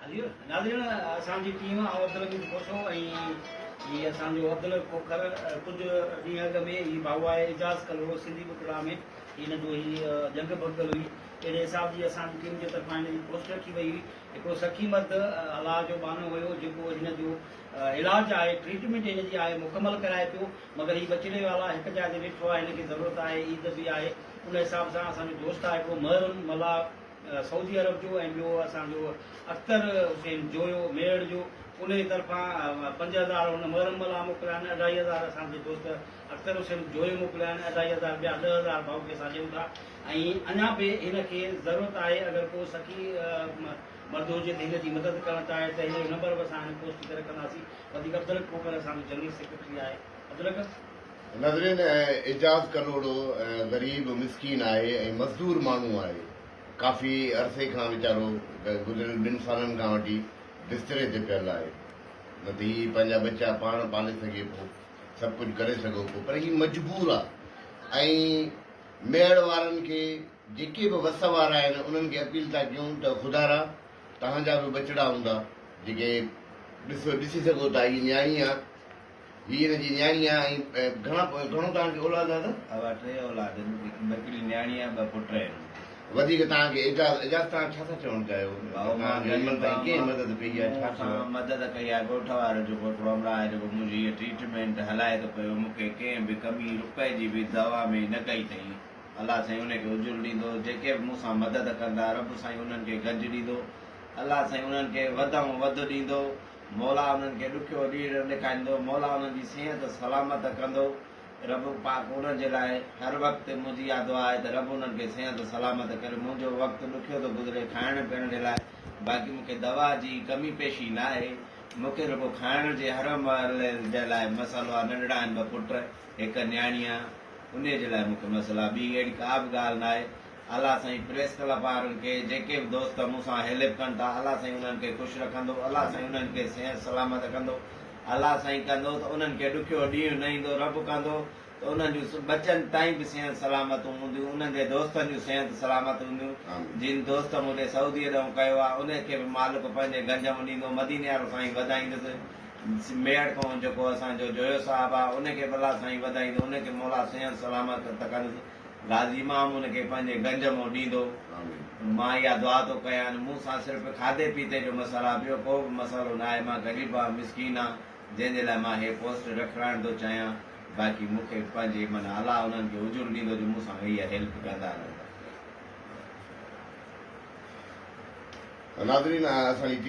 ناظرين اسان جي ٽيم آئون عبدالحميد کوسو ۽ هي اسان جو عبدالحق کوکر ڪجهه ڏينهن اڳ ۾ هي ڀائو آهي اعجاز ڪلهوڙو سنڌي ٻٽڙا ۾ هن جو هي ڄنگهه ڀڳل هئي اهڙي حساب جي اسان جي ٽيم جي طرفان هن جي پوسٽ رکي وئي هئي هڪڙو سخي مرد الله جو ٻانهو هيو جيڪو هن جو علاج آهي ٽريٽمينٽ هن جي آهي مڪمل ڪرائي پيو مگر هي ٻچڙي والا هڪ جاء تي ويٺو آهي هن کي ضرورت آهي عيد به آهي ان حساب سان اسان جو دوست آهي هڪڙو محرم ملاح سعودي عرب جو ۽ ٻيو اسان جو اختر حسين جويو ميهڙ جو انهي طرفان 5000 هن محرم ملاح موڪليا آهن 2500 اسان جي دوست اختر حسين جويو موڪليا آهن 2500 ٻيا 10000 ڀائو کي اسان ڏيون ٿا ۽ اڃا به هن کي ضرورت آهي اگر ڪو سخي مرد هجي ته هن جي مدد ڪرڻ چاهي ته هن جو نمبر به اسان هن پوسٽ تي رکنداسين وڌيڪ عبدالحق کوکر اسان جو جنرل سيڪريٽري آهي عبدالحق. ناظرين اعجاز ڪلهوڙو غريب مسڪين آهي ۽ مزدور ماڻهو آهي ڪافي عرصي کان ويچارو گذريل ٻن سالن کان وٺي بستري تي پيل آهي نه ته هي پنهنجا ٻچا پاڻ پالي سگهي پيو سڀ ڪجهه ڪري سگهو پيو پر هي مجبور آهي ۽ ميهڙ وارن کي جيڪي به وس وارا آهن انهن کي اپيل ٿا ڪيون ته خدارا توهان جا به ٻچڙا هوندا جيڪي ڏسو ڏسي سگهو ٿا هي نياڻي آهي هي هن جي نياڻي آ ۽ گهڻا گهڻو توهان کي اولاد آ دادا؟ ابا ٽي اولاد آهن هڪڙي نياڻي آ ٻه پٽ آهن. وڌيڪ توهان کي اعجاز اعجاز توهان ڇا ٿا چوڻ چاهيو ڀائو مان توهان جو هن مهل غريب تائين آهيان ڪنهن مان مدد ڪئي آ مون ڇا ٿيو آ؟ سان مدد ڪئي آ ڳوٺ وارو جيڪو هڪڙو همراهه آهي جيڪو منهنجي هيء ٽريٽمينٽ هلائي ٿو پيو مون کي ڪنهن به ڪمي رپئي جي به دوا ۾ نه ڪئي اٿئي الله سائين ان کي اجر ڏيندو جيڪي به مون سان مدد ڪندا رب سائين انهن کي گنج ڏيندو الله سائين انهن کي وڌ ۽ وڌ ڏيندو مولا انهن کي ڏکيو ڏينهن نه ڏيکاريندو، مولا انهن جي صحت سلامت ڪندو، رب پاڪ انهن جي لاء هر وقت منهنجي اها دعا آهي ته رب انهن کي صحت سلامت ڪري، منهنجو وقت ڏکيو ٿو گذري کائڻ پيئڻ جي لاء، باقي مون کي دوا جي ڪمي پيشي ناهي، مون کي رڳو کائڻ جي هر مهل جي لاء مسئلو آهي، ننڍڙا آهن ٻه پٽ، هڪ نياڻي آهي، انهي جي لاء مون کي مسئلو آهي، ٻي اهڙي ڪا به ڳالهه ناهي. الله سائين پريس ڪلب وارن کي جيڪي به دوست مون سان هيلپ ڪن ٿا الله سائين انهن کي خوش رکندو الله سائين انهن کي صحت سلامت ڪندو الله سائين ڪندو ته انهن کي ڏکيو ڏينهن نه ايندو رب ڪندو ته انهن جون ٻچن تائين به صحت سلامتون هونديون انهن جي دوستن جون صحت سلامت هونديون جن دوست مون ڏي سعودي ڏانهن ڪيو آهي انهي کي به مالڪ پنهنجي گنج م ڏيندو مديني وارو سائين وڌائيندس ميهڙ کان جيڪو اسان جو جويو صاحب آهي انهي کي به الله سائين وڌائيندو انهي کي مولا صحت سلامت ڪندس غازي امام ان کي پنهنجي گنج مون ڏيندو. مان اها دعا ٿو ڪيان. مون سان صرف کاڌي پيتي جو مسئلو آهي، ٻيو ڪو به مسئلو نه آهي. مان غريب آهيان، مسڪين آهيان، جنهن جي لاء مان هي پوسٽ رکرائڻ ٿو چاهيان. باقي مون کي پنهنجي معنيٰ الله انهن کي اجر ڏيندو جو مون سان اها هيلپ ڪندا رهندا. ناظرين اسان جي.